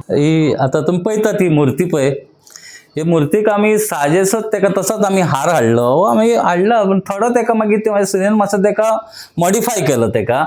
ही आतां तुमी पळयतात ही मुर्ती पळय, हे मुर्तीक आमी साजेसच तेका तसोच आमी हार हाडलो. हो आमी हाडला, पूण थोडो तेका मागीर ते सुनेन मातसो तेका मॉडिफाय केलो तेका.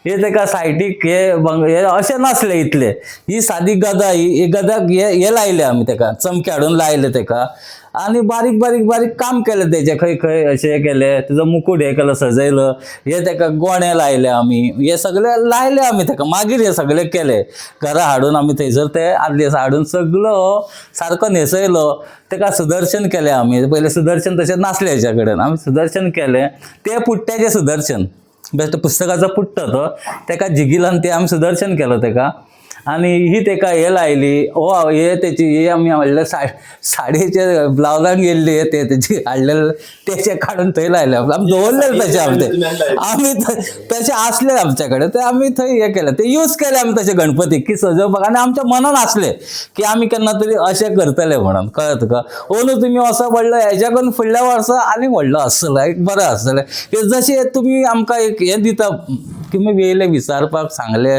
हे तेका सायडीक हे हे अशें नासलें इतलें. ही सादी गदा, ही गदाक हे हे लायले आमी, तेका चमके हाडून लायले तेका. आनी बारीक बारीक बारीक काम केलें तेजें, खंय खंय अशें केलें, तेजो मुकूट हें केलो, सजयलो, हे तेका गोणे लायले आमी, हे सगळे लायले आमी तेका. मागीर हे सगळे केले, घरा हाडून आमी थंयसर ते आदले दिसा हाडून सगळो सारको न्हेसयलो तेका. सुदर्शन केलें आमी. पयलें सुदर्शन तशें नासलें हेच्या कडेन, आमी सुदर्शन केलें. तें पुट्ट्याचें सुदर्शन, बेश्ट पुस्तकाचो पुट्टो तो, तेका जिगिलान तें आमी सुदर्शन केलो तेका. आनी ही तेका हे लायली. हो हे तेची ही आमी हाडले साडयेचे ब्लावजान गेल्ली, ते तेची हाडलेले, तेचे काडून थंय लायले. आमी दवरलेले तशे आमी ते, आमी तशे आसले आमच्या कडेन, ते आमी थंय हे केले, ते यूज केले आमी तशे गणपतीक की सजोवपाक. आनी आमच्या मनान आसले की आमी केन्ना तरी अशें करतले म्हणून, कळ्ळें तुका? अंदू तुमी असो व्हडलो हेच्याकून फुडल्या वर्सा आनी व्हडलो आसतलो, एक बरें आसतलें की जशें तुमी आमकां एक हें दिता की तुमी येयले विचारपाक सांगले,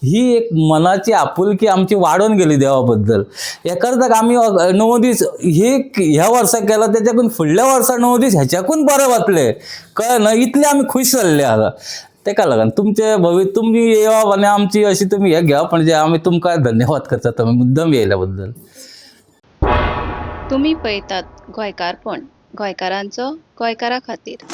ही एक मनाची आपुलकी आमची वाडोवन गेली देवा बद्दल. हे करता आमी 9 दीस हे ह्या वर्सा केला, तेच्याकून फुडल्या वर्सा 9 दीस हेच्याकून बरें वतलें, कळ्ळें न्हय? इतले आमी खूश जाल्ले आसा. तेका लागून तुमचे भवी तुमी येवप आनी आमची अशी तुमी हें घेवप म्हणजे आमी तुमकां धन्यवाद करतात, तुमी मुद्दम येयल्या बद्दल. तुमी पळयतात गोंयकारपण, गोंयकारांचो गोंयकारा खातीर.